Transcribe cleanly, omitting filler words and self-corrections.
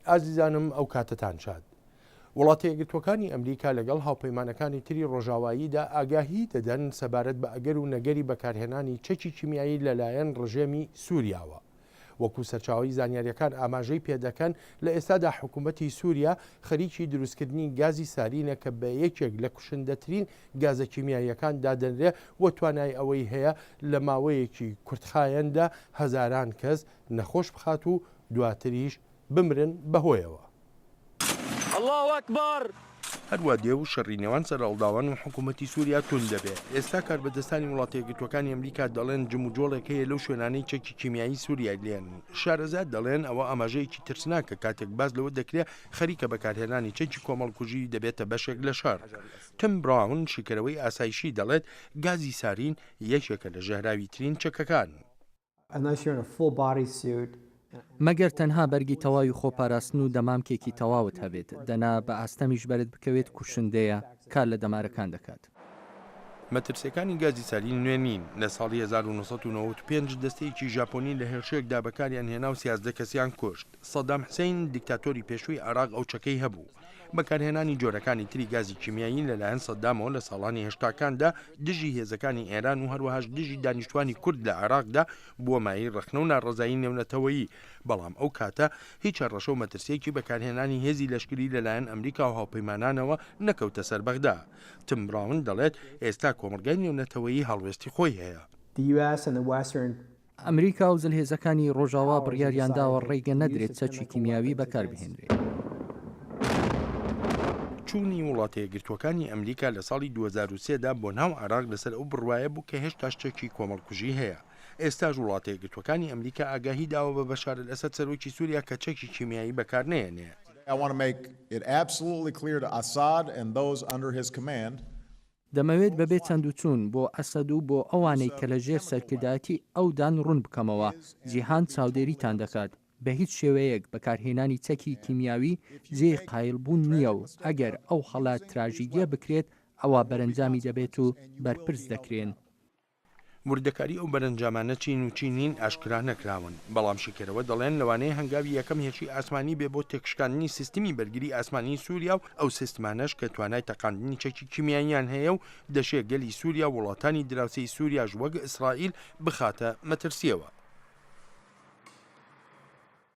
ئازیزانم ئەو کاتەتان شاد. وڵاتە یەکگرتووەکانی ئەمریکا لەگەڵ هاوپەیمانەکانی تری ڕۆژاواییدا ئاگاهی دەدەن سەبارەت بە ئەگەر و نەگەری بەکارهێنانی چەکی کیمیایی لەلایەن ڕژێمی سووریاوە. وەکو سەرچاوەی زانیاریەکان ئاماژەی پێدەکەن لە ئێستادا حکوومەتی سووریا خەریکی دروستکردنی گازی سارینە کە بە یەکێک لە کوشندەترین گازە کیمیاییەکان دادەنرێ و توانای ئەوەی هەیە لە ماوەیەکی کورتخایەندا هەزاران کەس نەخۆش بخات و دواتریش بمرن بەهۆیەوە. اللە اکبر. هەروا دێ و شەڕی نێوان سەرهەڵداوان و حکوومەتی سووریا توند دەبێ. ئێستا کاربەدەستانی وڵاتە یەکگرتووەکانی ئەمریکا دەڵێن جموجۆڵێک هەیە لەو شوێنانەی چەکی کیمیایی سووریای لێن. شارەزا دەڵێن ئەوە ئاماژەیەکی ترسناکە کاتێک باس لەوە دەکرێ خەریکە بەکارهێنانی چەکی کۆمەڵکوژی دەبێتە بەشێک لە شەڕ. تم براون شیکەرەوەی ئاسایشی دەڵێت گازی سارین یەکێکە لە ژەهراویترین چەکەکان. مەگەر تەنها بەرگی تەواوی خۆپاراستن و دەمامکێکی تەواوت هەبێت، دەنا بە ئاستەمیش بەرت بکەوێت کوشندەیە، کار لە دەمارەکان دەکات. مەترسیەکانی گازی سارین نوێ نین، لە ساڵی 1995 دەستەیەکی ژاپۆنی لە هێرشێکدا بەکاریان هێنا و 13 کەسیان کوشت. سەدام حسین دیکتاتۆری پێشووی عێراق ئەو چەکەی هەبوو. بەکارهێنانی جۆرەکانی تری گازی کیمیایی لەلایەن سەدامەوە لە ساڵانی هەشتاکاندا دژی هێزەکانی ئێران و هەروەهاش دژی دانیشتوانی کورد لە عێراقدا بووە مایەی ڕەخنە و ناڕەزایی نێونەتەوەیی، بەڵام ئەو کاتە هیچ هەڕەشە و مەترسییەکی بەکارهێنانی هێزی لەشکری لەلایەن ئەمریکا و هاوپەیمانانەوە نەکەوتە سەر بەغدا. تم براون دەڵێت ئێستا کۆمەڵگای نێونەتەوەیی هەڵوێستی خۆی هەیە. The US and the Western ئەمریکا و زلهێزەکانی ڕۆژاوا بڕیاریانداوە ڕێگە نەدرێت چەکی کیمیاوی بەکاربهێنرێت. چوونی وڵاتە یەکگرتووەکانی ئەمریکا لە ساڵی 2003 دا بۆ ناو عێراق لەسەر ئەو بڕوایە بوو کە هێشتاش چەکی کۆمەڵکوژی هەیە. ئێستاش وڵاتە یەکگرتووەکانی ئەمریکا ئاگاهی داوە بە بەشار ئەلئەسەد سەرۆکی سووریا کە چەکی کیمیایی بەکارنەیەنێ. I want to make it absolutely clear to Assad and those under his command. دەمەوێت بەبێ چەندوچوون بۆ ئەسەد و بۆ ئەوانەی کە لە ژێر سەرکردایەتی ئەودان ڕوون بکەمەوە، جیهان چاودێریتان دەکات، بە هیچ شێوەیەک بەکارهێنانی چەکی کیمیاوی جێی قایلبوون نییە و ئەگەر ئەو هەڵە تراژیدییە بکرێت ئەوا بەرەنجامی دەبێت و بەرپرس دەکرێن. وردەکاری ئەو بەرەنجامانە چین و چی نین ئاشکرا نەکراون، بەڵام شیکەرەوە دەڵێن لەوانەیە هەنگاوی یەکەم هێرشی ئاسمانی بێ بۆ تێکشکاندنی سیستمی بەرگری ئاسمانی سوریا و ئەو سیستمانەش کە توانای تەقاندنی چەکی کیمیاییان هەیە و دەشێ گەلی سوریا و وڵاتانی دراوسێی سوریاش وەک ئیسرائیل بخاتە مەترسیەوە.